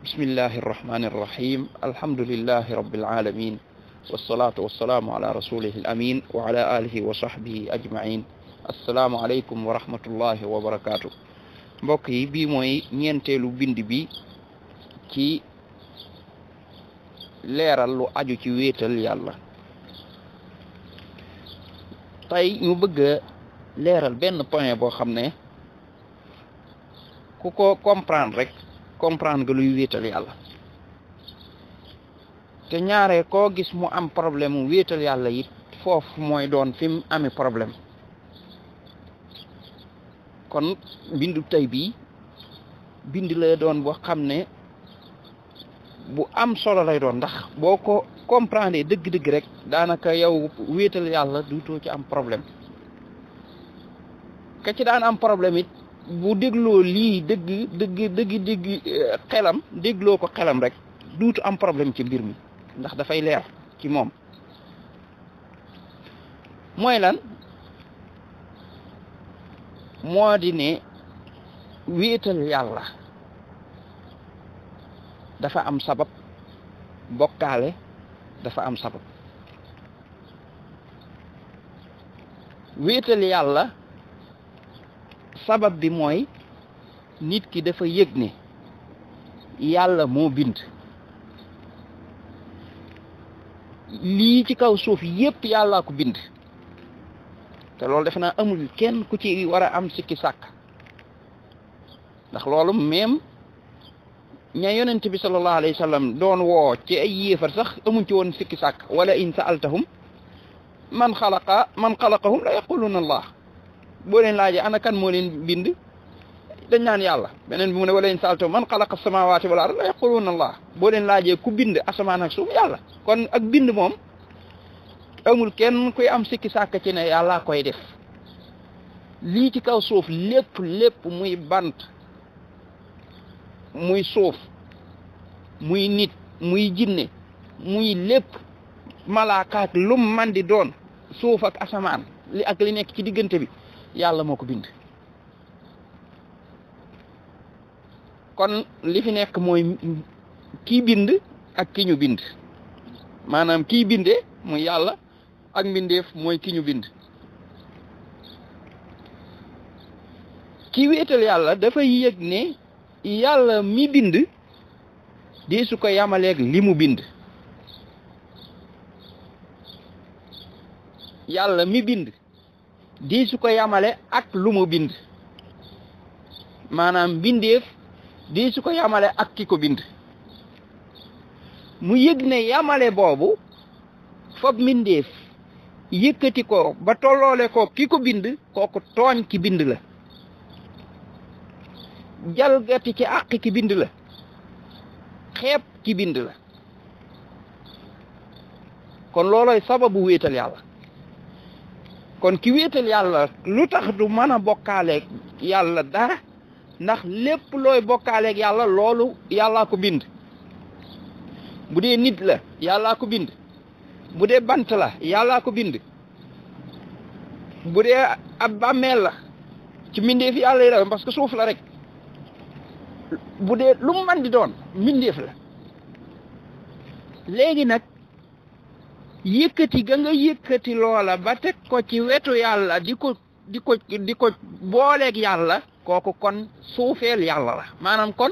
bismillahi irrahmani irrahim alhamdulillahi rabbil alamin wassalatu wassalaamu ala rasulihi al amin wa ala alihi wa sahbihi ajmain assalaamu aleykum wa rahmatullahi wa barakatuh mbokk yi bii mooy ñeenteelu bind bi ci leeral lu aju ci wéetal yàlla tey ñu bëgg a leeral benn point boo xam ne ku ko comprendre rek comprendre nga luy wéetal yàlla te ñaare koo gis mu am problème mu wéetal yàlla it foofu mooy doon fi mu amee problème kon bindu tey bii bind la doon boo xam ne bu am solo lay doon ndax boo ko comprendre dëgg-dëgg rek daanaka yow wéetal yàlla duutoo ci am problème ka ci daan am problème it bu dégloo lii dëgg xelam dégloo ko xelam rek duutu am problème ci mbir mi ndax dafay leer ci moom mooy lan moo di ne wéetal yàlla dafa am sabab bokkaale dafa am sabab wéetal yàlla sabab bi mooy nit ki dafa yëg ne yàlla moo bind lii ci kaw suuf yépp yàllaa ko bind te loolu defe naa amul kenn ku ci war a am sikki sàkk ndax loolu même ña yonent bi sallallahu alayhi wa sallam doon woo ci ay yéefar sax amuñ ci woon sikki sàkk wala in sa'altahum man xalaqahum la yaquluna allah boo leen laajee ana kan moo leen bind dañ naan yàlla beneen bi mu ne wala in sa'altahum man xalaqa samawati wal ard la yaquluna allah boo leen laajee ku bind asamaan ak suuf yàlla kon ak bind moom amul kenn kuy am sikki sàkk ci ne yàlla koy def lii ci kaw suuf lépp muy bant muy suuf muy nit muy jinne muy lépp malaakaat lum man di doon suuf ak asamaan li ak li nekk ci diggante bi yàlla moo ko bind kon li fi nekk mooy kii bind ak ki ñu bind maanaam kii bindee muy yàlla ak mbindeef mooy ki ñu bind ki wéetal yàlla dafay yëg ne yàlla mi bind di su ko yamaleeg li mu bind yàlla mi bind di su ko yamale ak lu mu bind maanaam mbindeef di su ko yamale ak ki ko bind mu yëg ne yamale boobu foog mbindeef yëkkati ko ba tolloole ko ki ko bind kooku tooñ ki bind la jalgati ci àq ki bind la xeeb ki bind la kon looloy sababu wéetal yàlla kon ki wéetal yàlla lu tax du mën a bokkaaleeg yàlla dara ndax lépp looy bokkaaleeg yàlla loolu yàllaa ko bind bu dee nit la yàllaa ko bind bu dee bant la yàllaa ko bind bu dee ab bàmmeel la ci mbindeef yàlla yi la parce que suuf la rek bu dee lu mu man di doon mbindeef la léegi nag yëkkati ga nga yëkkati loola ba teg ko ci wetu yàlla di ko booleeg yàlla kooku kon suufeel yàlla la maanaam kon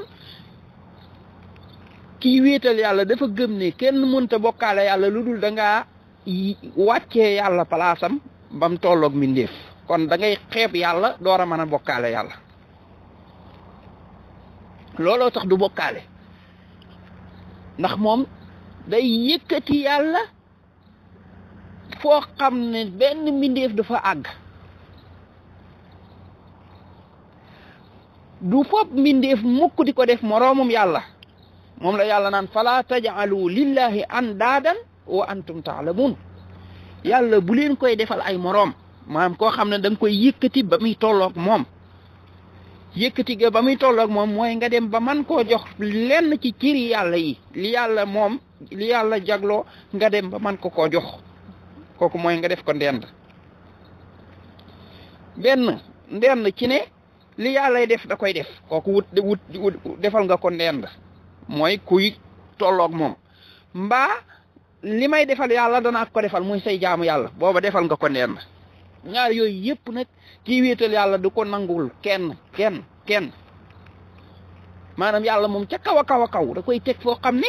kii wéetal yàlla dafa gëm ne kenn mënta bokkaale yàlla lu dul da ngaa wàccee yàlla palaasam bam tolloog mbindeef kon da ngay xeeb yàlla door a mën a bokkaale yàlla looloo tax du bokkaale ndax moom day yëkkati yàlla foo xam ne benn mbindeef dafa àgg du fopp mbindeef mukk di ko def moroomum yàlla moom la yàlla naan fala taj'alu lillahi andaadan wa antum ta'lamun yàlla bu leen koy defal ay moroom maanaam koo xam ne da nga koy yëkkati ba muy tolloog moom yëkkati ga ba muy tolloog moom mooy nga dem ba man koo jox lenn ci ciri yàlla yi li yàlla moom li yàlla jagloo nga dem ba man ko koo jox kooku mooy nga def ko ndend benn ndend ci ne li yàllay def da koy def kooku wut defal nga ko ndend mooy kuy tolloog moom mbaa li may defal yàlla danaa ko defal muy say jaamu yàlla booba defal nga ko neen ñaar yooyu yëpp nag kii wéetal yàlla du ko nangul kenn maanaam yàlla moom ca kaw a kaw a kaw da koy teg foo xam ne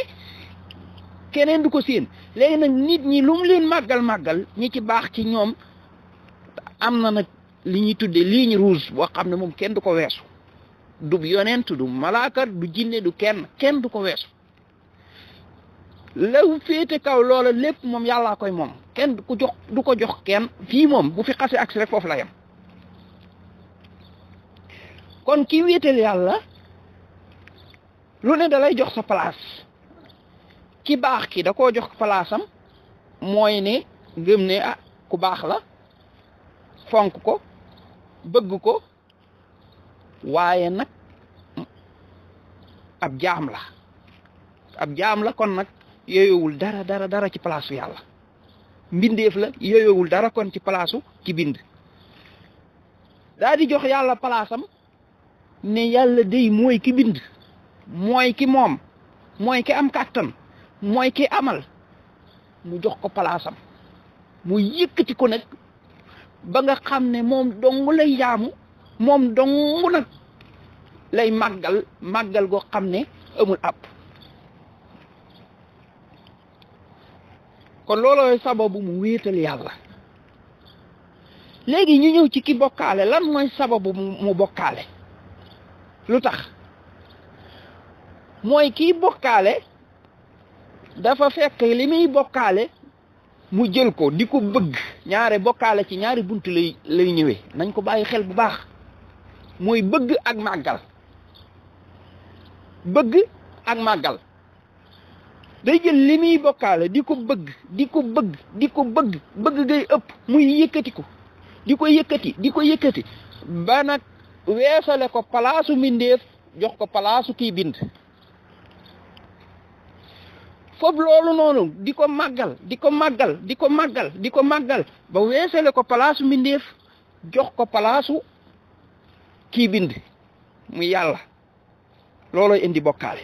keneen du ko séen léegi nag nit ñi lu mu leen màggal ñi ci baax ci ñoom am na nag li ñuy tuddee ligne rouge boo xam ne moom kenn du ko weesu du yonent du malaaka du jinne du kenn du ko weesu law féete kaw loola lépp moom yàllaa koy moom kenn du ko jox kenn fii moom bu fi xase ak rek foofu la yem kon ki wéetal yàlla lu ne da lay jox sa place ki baax ki da koo jox place am mooy ne gëm ne ah ku baax la fonk ko bëgg ko waaye nag ab jaam la kon nag yooyowul dara ci place yàlla mbindeef la yooyowul dara kon ci place ci bind daa di jox yàlla place am ne yàlla day mooy ki bind mooy ki moom mooy ki am kàttan mooy ki amal mu jox ko place am mu yëkkati ko nag ba nga xam ne moom dong lay jaamu moom dong nag lay màggal goo xam ne amul ab kon loolooy sababu mu wéetal yàlla léegi ñu ñëw ci ki bokkaale lan mooy sababu mu bokkaale lu tax mooy kii bokkaale dafa fekk li muy bokkaale mu jël ko di ko bëgg ñaare bokkaale ci ñaari buntu lay ñëwee nañ ko bàyyi xel bu baax mooy bëgg ak màggal day jël li muy bokkaale di ko bëgg bëgg ngay ëpp muy yëkkati ko di ko yëkkati ba nag weesale ko palaasu mbindeef jox ko palaasu kii bind foofu loolu noonu di ko màggal ba weesale ko palaasu mbindeef jox ko palaasu kii bind muy yàlla loolooy indi bokkaale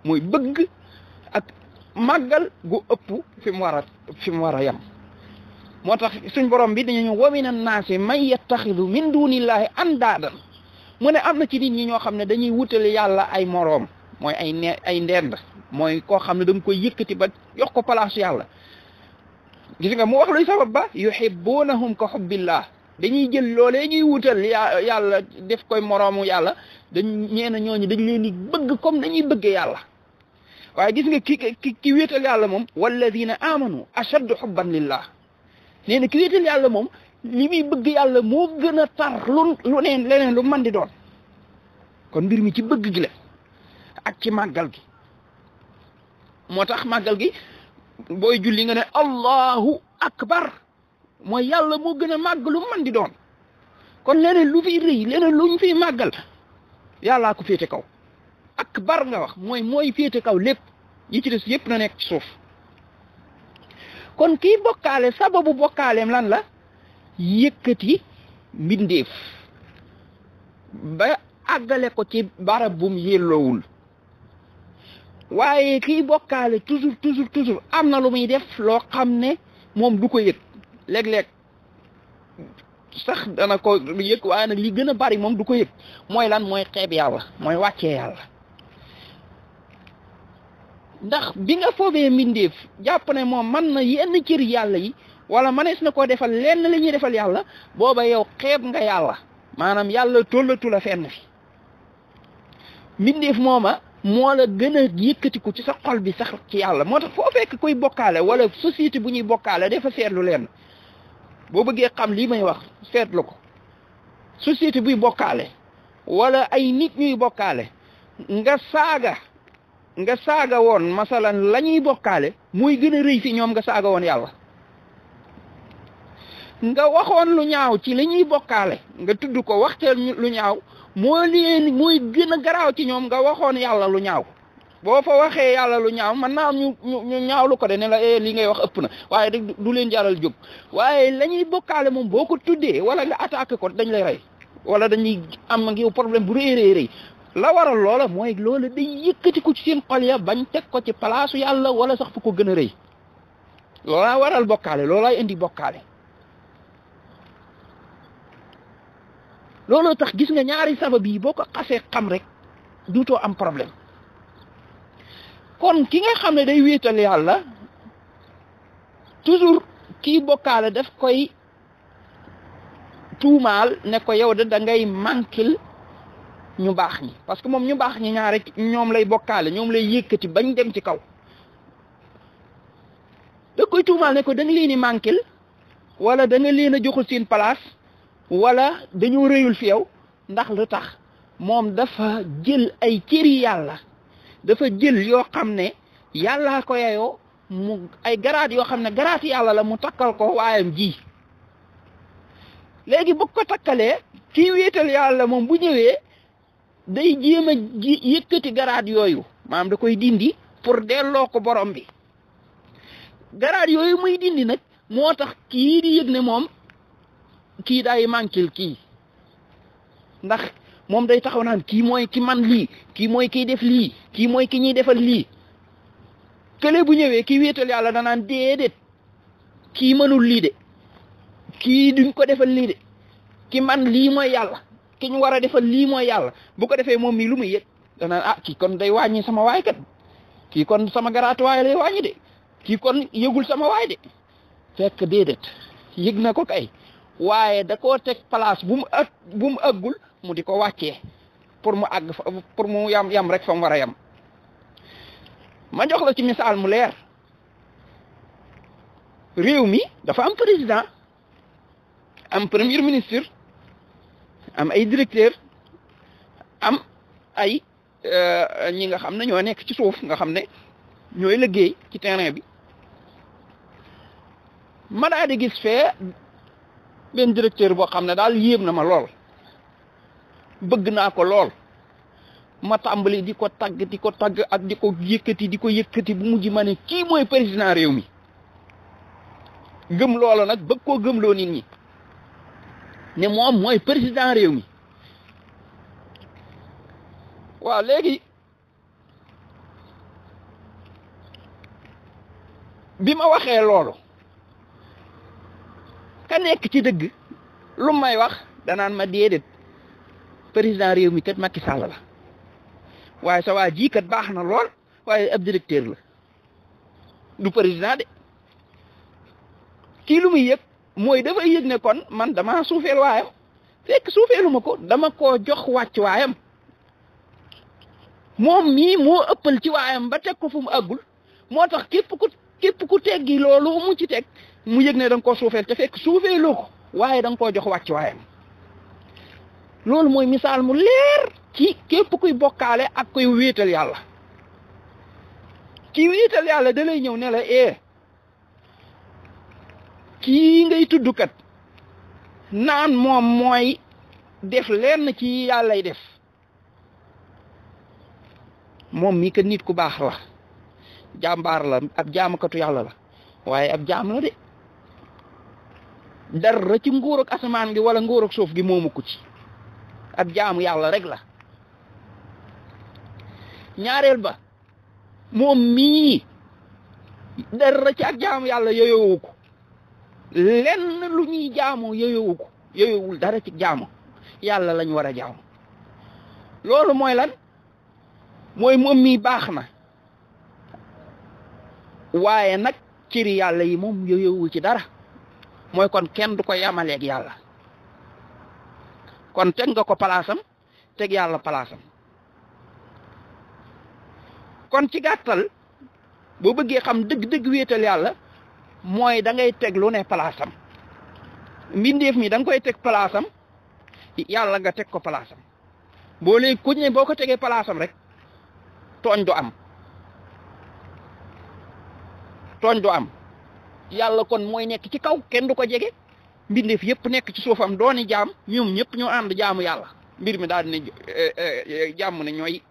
muy bëgg ak màggal gu ëpp fi mu war a yem moo tax suñ borom bi dañu wa mina naasi man yattaxidu min dunillahi andaadan mu ne am na ci nit ñi ñoo xam ne dañuy wutale yàlla ay moroom mooy ay ndend mooy koo xam ne da nga koy yëkkati ba jox ko place yàlla gis nga mu wax luy sabab ba yuhibbunahum ka hubbillah dañuy jël loolee ñuy wutal yàlla def koy moroomu yàlla ñeena ñooñu dañ leen di bëgg comme dañuy bëggee yàlla waaye gis nga ki wéetal yàlla moom walladina amanu ashaddu hubban lillah nee na ki wéetal yàlla moom li muy bëgg yàlla moo gën a tar lu leneen lu man di doon kon mbir mi ci bëgg gi la ak ci màggal gi moo tax màggal gi booy julli nga ne allahu akbar mooy yàlla moo gën a màgg lu man di doon kon leneen lu fiy rëy leneen lu ñu fiy màggal yàllaa ko féete kaw akbar nga wax mooy féete kaw lépp yi ci des yépp na nekk ci suuf kon kii bokkaale sababu bokkaaleem lan la yëkkati mbindeef ba àggale ko ci barab bum yelloowul waaye kii bokkaale toujours am na lu muy def loo xam ne moom du ko yëg léeg-léeg sax dana ko yëg waaye nag li gën a bari moom du ko yëg mooy lan mooy xeeb yàlla mooy wàccee yàlla ndax bi nga foobee mbindeef jàpp ne moom mën na yenn cër yàlla yi wala mënees na koo defal lenn li ñuy defal yàlla booba yow xeeb nga yàlla maanaam yàlla tollatu la fenn fi mbindeef mooma moo la gën a yëkkatiku ci sa xol bi sax ci yàlla moo tax foo fekk kuy bokkaale wala société bu ñuy bokkaale dafa seetlu leen boo bëggee xam lii may wax seetlu ko société buy bokkaale wala ay nit ñuy bokkaale nga saaga woon masalan la ñuy bokkaale muy gën a rëy fi ñoom nga saaga woon yàlla nga waxoon lu ñaaw ci li ñuy bokkaale nga tudd ko waxteel lu ñaaw mooy gën a garaaw ci ñoom nga waxoon yàlla lu ñaaw boo fa waxee yàlla lu ñaaw man naa am ñu ñaawlu ko de ne la li ngay wax ëpp na waaye du leen jaral jóg waaye la ñuy bokkaale moom boo ko tuddee wala nga attaqué ko dañ lay rey wala dañuy am ak yow problème bu rëy la waral loola mooy loola day yëkkati ko ci seen xol ya bañ teg ko ci palaasu yàlla wala sax fu ko gën a rëy loolaa waral bokkaale loolaay indi bokkaale looloo tax gis nga ñaari sabab yi boo ko xasee xam rek duutoo am problème kon ki nga xam ne day wéetal yàlla toujours kii bokkaale daf koy tuumaal ne ko yow da ngay manquil ñu baax ñi parce que moom ñu baax ñi ñaar rek ñoom lay bokkaale ñoom lay yëkkati bañ dem ci kaw da koy tuumaal ne ko da nga leen di manquil wala da nga leen a joxul seen place wala dañoo rëyul fi yow ndax lu tax moom dafa jël ay cëri yàlla dafa jël yoo xam ne yàllaa ko yeyoo mu ay garaat yoo xam ne garaat yàlla la mu takkal ko waayam ji léegi bu ko takkalee kii wéetal yàlla moom bu ñëwee day jéem a yëkkati garaat yooyu maanaam da koy dindi pour delloo ko borom bi garaat yooyu muy dindi nag moo tax kii di yëg ne moom kii day manquil kii ndax moom day taxaw naan kii mooy ki man lii kii mooy kiy def lii kii mooy ki ñuy defal lii kële bu ñëwee kii wéetal yàlla danaan déedéet kii mënul lii de kii duñ ko defal lii de ki man lii mooy yàlla ki ñu war a defal lii mooy yàlla bu ko defee moom mii lu muy yëg danaan ah kii kon day wàññi sama waay kat kii kon sama garaatu waay lay wàññi de kii kon yëgul sama waay de fekk déedéet yëg na ko kay waaye da koo teg place bu mu ëggul mu di ko wàccee pour mu àgg fa pour mu yam rek fa mu war a yam ma jox la ci misaal mu leer réew mi dafa am président am premier ministre am ay directeur am ay ñi nga xam ne ñoo nekk ci suuf nga xam ne ñooy liggéey ci terrain bi ma daa di gis fee benn directeur boo xam ne daal yéem na ma lool bëgg naa ko lool ma tàmbali di ko tagg ak di ko yëkkati bu mujj ma ne kii mooy président réew mi gëm loolu nag bëgg koo gëmloo nit ñi ne moom mooy président réew mi waaw léegi bi ma waxee loolu ka nekk ci dëgg lu may wax danaan ma déedéet président réew mi kat Macky Sall la waaye sa waa ji kat baax na lool waaye ab directeur la du président de kii lu muy yëg mooy dafay yëg ne kon man dama suufeel waayam fekk suufeelu ma ko dama koo jox wàcc waayam moom mii moo ëppal ci waayam ba teg ko fu mu àggul moo tax képp ku teggi loolu mu ci teg mu yëg ne da nga koo suufeel te fekk suufeeloo ko waaye da nga koo jox wàcc waayam loolu mooy misaal mu leer ci képp kuy bokkaale ak kuy wéetal yàlla ki wéetal yàlla da lay ñëw ne la kii ngay tudd kat naan moom mooy def lenn ci yàllay def moom mii kat nit ku baax la jàmbaar la ab jaamukatu yàlla la waaye ab jaam la de dara ci nguur ak asamaan gi wala nguur ak suuf gi moomu ko ci ab jaamu yàlla rek la ñaareel ba moom mii dara ci ak jaamu yàlla yeyoowu ko lenn lu ñuy jaamu yeyoowu ko yeyoowul dara ci jaamu yàlla lañ war a jaamu loolu mooy lan mooy moom mii baax na waaye nag ciri yàlla yi moom yeyoowul ci dara mooy kon kenn du ko yamaleeg yàlla kon teg nga ko palaasam teg yàlla palaasam kon ci gàttal boo bëggee xam dëgg-dëgg wéetal yàlla mooy da ngay teg lu ne palaasam mbindeef mi da nga koy teg palaasam yàlla nga teg ko palaasam boo léegi ku ne boo ko tegee palaasam rek tooñ du am yàlla kon mooy nekk ci kaw kenn du ko jege mbindeef yëpp nekk ci suufam dooni jaam ñoom ñëpp ñoo ànd jaamu yàlla mbir mi daal di ne jàmm ne ñooy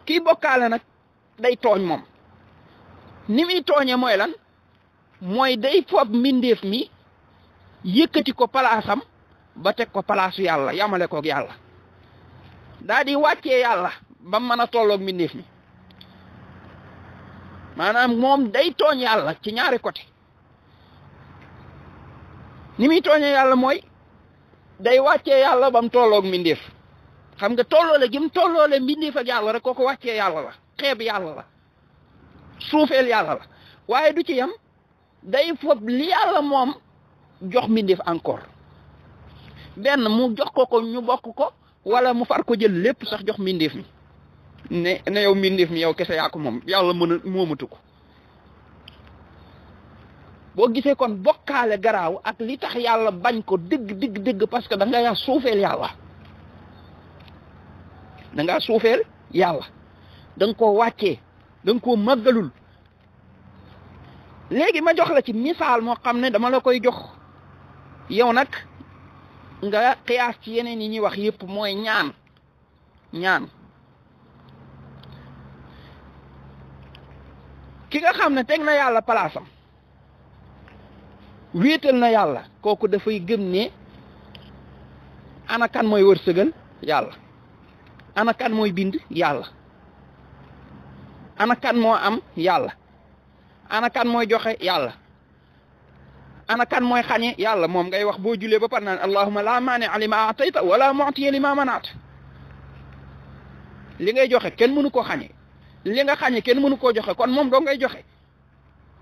kii bokkaale nag day tooñ moom ni muy tooñe mooy lan mooy day fob mbindeef mi yëkkati ko palaasam ba teg ko palaasu yàlla yamale koog yàlla daa di wàccee yàlla ba mën a tolloog mbindeef mi maanaam moom day tooñ yàlla ci ñaari côté ni muy tooñee yàlla mooy day wàccee yàlla ba mu tolloog mbindeef xam nga tolloole gi mu tolloole mbindeef ak yàlla rek kooku wàccee yàlla la xeeb yàlla la suufeel yàlla la waaye du ci yam day fob li yàlla moom jox mbindeef encore benn mu jox ko ñu bokk ko wala mu far ko jël lépp sax jox mbindeef mi ne yow mbindeef mi yow kese yaa ko moom yàlla moomatu ko boo gisee kon bokkaale garaaw ak li tax yàlla bañ ko dëgg parce que da nga suufeel yàlla da ngaa suufeel yàlla da nga koo wàccee da nga koo màggalul léegi ma jox la ci misaal moo xam ne dama la koy jox yow nag nga xiyaas ci yeneen yi ñuy wax yépp mooy ñaan ki nga xam ne teg na yàlla palaasam wéetal na yàlla kooku dafay gëm ne ana kan mooy wërsëgal yàlla ana kan mooy bind yàlla ana kan moo am yàlla ana kan mooy joxe yàlla ana kan mooy xañe yàlla moom ngay wax boo julee ba par naan allahumma la maani lima atayta wala mu'tiya lima manaat li ngay joxe kenn mënu koo xañe li nga xañe kenn mënu koo joxe kon moom doo ngay joxe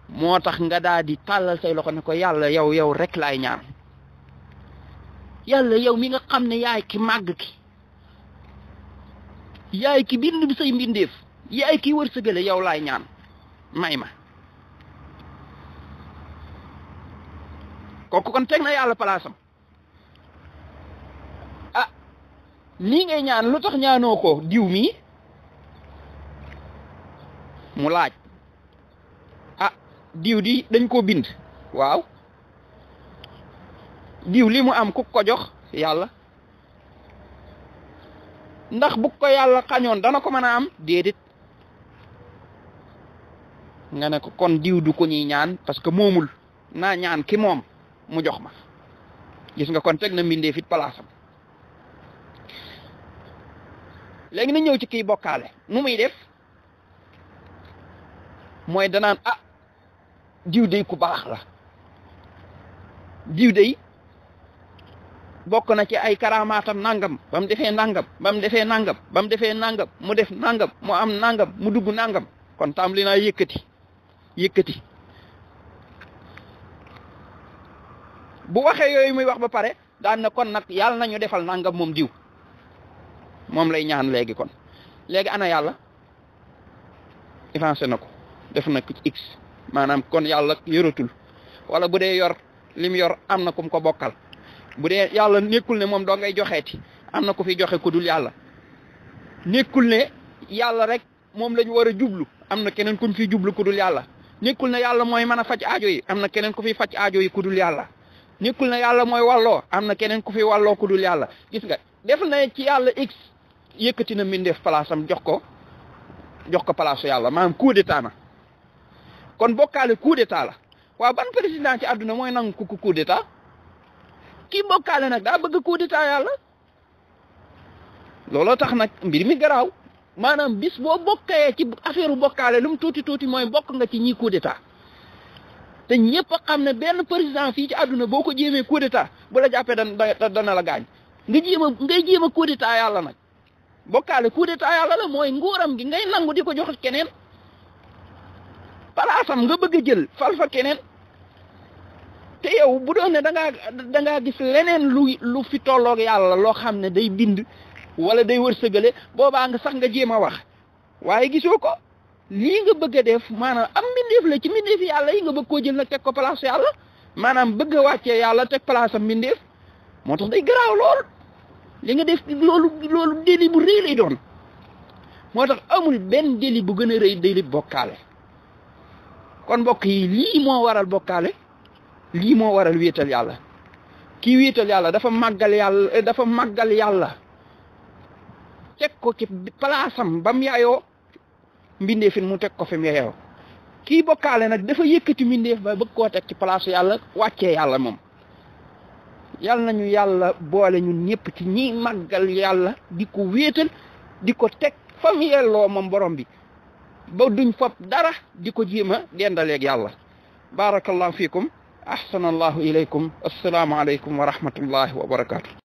moo tax nga daal di tàllal say loxo ne ko yàlla yow rek laay ñaan yàlla yow mi nga xam ne yaay ki màgg ki yaay ki bind bi say mbindeef yaay ki wërsëgale yow laay ñaan may ma kooku kon teg na yàlla palaasam ah lii ngay ñaan lu tax ñaanoo ko diw mi mu laaj ah diw di dañ koo bind waaw diw li mu am ku ko jox yàlla ndax bu ko yàlla xañoon dana ko mën a am déedéet nga ne ko kon diw du ko ñuy ñaan parce que moomul naa ñaan ki moom mu jox ma gis nga kon teg na mbindee fit palaasam léegi na ñëw ci kii bokkaale nu muy def mooy danaan ah diw dey ku baax la diw dey bokk na ci ay karamaatam nangam ba mu defee nangam ba mu defee nangam ba mu defee nangam mu def nangam mu am nangam mu dugg nangam kon tàmbali naa yëkkati bu waxee yooyu muy wax ba pare daan na kon nag yàlla nañu defal nangam moom diw moom lay ñaan léegi kon léegi ana yàlla avancé na ko def na ko ci x maanaam kon yàlla yoratul wala bu dee yor lim yor am na kum ko bokkal bu dee yàlla nekkul ne moom doo ngay joxeeti am na ku fi joxe ku dul yàlla nekkul ne yàlla rek moom la ñu war a jublu am na keneen ku fi jublu ku dul yàlla nekkul ne yàlla mooy mën a faj aajo yi am na keneen ku fi faj aajo yi ku dul yàlla nekkul ne yàlla mooy walloo am na keneen ku fi walloo ku dul yàlla gis nga def na ci yàlla x yëkkati na mbindeef palaasam jox ko palaasu yàlla maanaam coup d'état na kon bokkaale coup d'état la waaw ban président ci àdduna mooy nangu ku coup d'état kii bokkaale nag daa bëgg coup d'état yàlla looloo tax nag mbir mi garaaw maanaam bis boo bokkee ci affaire bokkaale lu mu tuuti mooy bokk nga ci ñii coup d'état te ñëpp a xam ne benn président fii ci àdduna boo ko jéemee coup d'état bu la jàppee dana la gaañ ngay jéem a coup d'état yàlla nag bokkaale coup d'état yàlla la mooy nguuram gi ngay nangu di ko jox keneen palaasam nga bëgg a jël fal fa keneen te yow bu doon ne da ngaa gis leneen lu fi tolloog yàlla loo xam ne day bind wala day wërsëgale boobaa nga sax nga jéem a wax waaye gisoo ko lii nga bëgg a def maanaam am mbindeef la ci mbindeef yàlla yi nga bëgg koo jël nag teg ko place yàlla maanaam bëgg a wàccee yàlla teg place am mbindeef moo tax day garaaw lool li nga def loolu délit bu rëy lay doon moo tax amul benn délit bu gën a rëy délit bokkaale kon mbokk yi lii moo waral bokkaale lii moo waral wéetal yàlla kii wéetal yàlla dafa màggal yàlla teg ko ci palaasam ba mu yaayoo mbindeefin mu teg ko fi mu yaayoo kii bokkaale nag dafa yëkkati mbindeef ba bëgg koo teg ci palaasu yàlla wàccee yàlla moom yal nañu yàlla boole ñun ñëpp ci ñi màggal yàlla di ko wéetal di ko teg fam yelloo moom borom bi ba duñ fop dara di ko jéem a dendaleeg yàlla barakallahu fiikum ahsanallahu ilaykum assalaamu aleykum wa rahmatullahi wa barakatuh